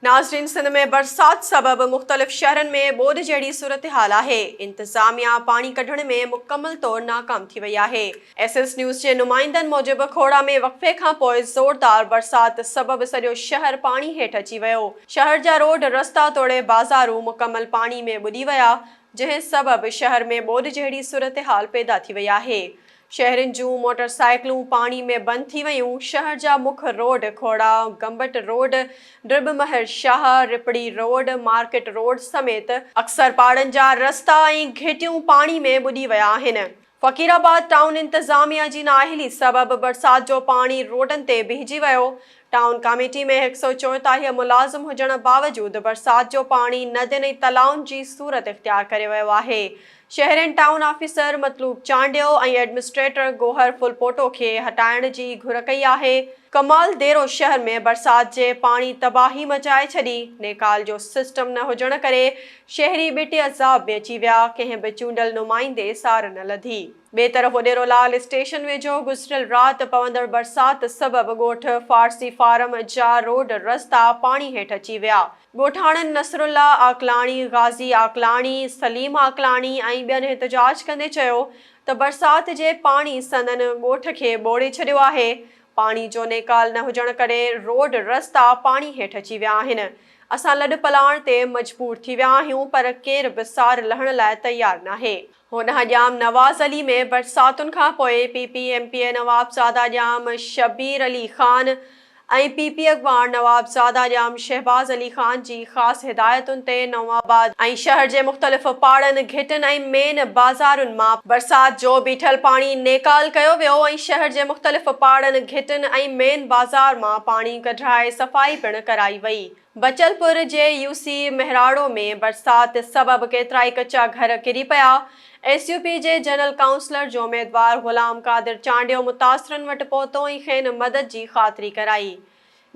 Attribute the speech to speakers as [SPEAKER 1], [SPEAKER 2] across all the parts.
[SPEAKER 1] ناظرين سنڌ ۾ برسات سبب مختلف شهرن ۾ ٻوڏ جهڙي صورتحال آهي، انتظاميا پاڻي ڪڍڻ ۾ مڪمل طور ناڪام ٿي وئي آهي. ايس ايس نيوز جي نمائندن موجب کوڙا ۾ وقفي کانپوء زوردار برسات سبب سڄو شهر پاڻي هيٺ اچي ويو، شهر جا روڊ رستا توڙي بازارون مڪمل پاڻي ۾ ٻڏي ويا، جنهن سبب شهر ۾ ٻوڏ جهڙي صورتحال پيدا ٿي وئي آهي. شهرين جون موٽر سائيڪلون پاڻي ۾ بند ٿي ويون، شهر جا مک road Khora, Gambat road, Drib Mehar Shah, Roparri road, market road سميت اڪثر پاڙن جا رستا ۽ گهٽيون پاڻي ۾ ٻڏي ويا آهن. فقير آباد ٽائون انتظاميا جي نااهلي سبب برسات جو پاڻي روڊن تي بيهجي ويو، ٽائون ڪاميٽي ۾ 144 ملازم هجڻ باوجود برسات جو پاڻي ندين ۽ تلائن جي صورت اختيار ڪري ويو آهي، شهرين town officer Matloob Chandio ۽ administrator Gohar Phulpoto کي هٽائڻ جي گهر ڪئي آهي. ڪمال ديرو شهر ۾ برسات جي پاڻي تباهي مچائي ڇڏي، نيڪال جو سسٽم نه هجڻ ڪري شهري ٻٽي عذاب ۾ اچي ويا، ڪنهن به چونڊيل نمائندي سار نه لڌي. ٻئي طرف اڏيرو لال اسٽيشن ويجهو گذريل رات پوندڙ برسات سبب ڳوٺ فارسي فارم جا روڊ رستا پاڻي هيٺ اچي ويا، ڳوٺاڻن نصرالله عاقلاڻي، غازي عاقلاڻي، سليم عاقلاڻي ۽ ٻين احتجاج ڪندي چيو ته برسات جي پاڻي سندن ڳوٺ کي ٻوڙي ڇڏيو آهي، پاڻي جو نيڪال نه هجڻ ڪري روڊ رستا پاڻي هيٺ اچي ويا آهن، اسان لڏ پلاڻ تي مجبور ٿي ويا آهيون پر ڪير به سار لهڻ لاء تيار ناهي. هوڏانهن ڄام نواز علي ۾ برساتن کانپوء P P M P A Nawabzada Jam Shabbir Ali Khan ۽ P P اڳواڻ نوابزاده ڄام شهباز علي خان جي خاص هدايتن تي نئون آباد ۽ شهر جي مختلف پاڙن، گهٽين ۽ مين بازارن مان برسات جو بيٺل پاڻي نيڪال ڪيو ويو ۽ شهر جي مختلف پاڙن، گهٽين ۽ مين بازار مان پاڻي ڪڍرائي صفائي پڻ ڪرائي وئي. بچلپور جي يو سي مهراڙو ۾ برسات سبب ڪيترائي ڪچا گهر ڪري پيا، ايس يو پي جي جنرل ڪائونسلر جو اميدوار غلام قادر چانڊيو متاثرن وٽ پهتو ۽ کين مدد جي خاطري ڪرائي.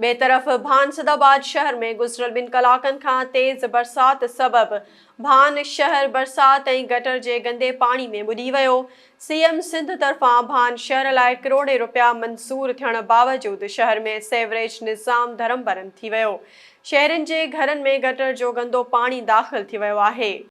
[SPEAKER 1] ٻئي طرف ڀان سدآباد شهر ۾ گذريل ٻن ڪلاڪن کان تيز برسات سبب ڀان شهر برسات ۽ گٽر جي گندي پاڻي ۾ ٻڏي ويو، سي ايم سنڌ طرفان ڀان شهر لاء ڪروڙين رپيا منظور ٿيڻ باوجود شهر ۾ سيوريج نظام ڌرم برهم ٿي ويو، شهرين جي گهرن ۾ گٽر جو گندو پاڻي داخل ٿي ويو آهي.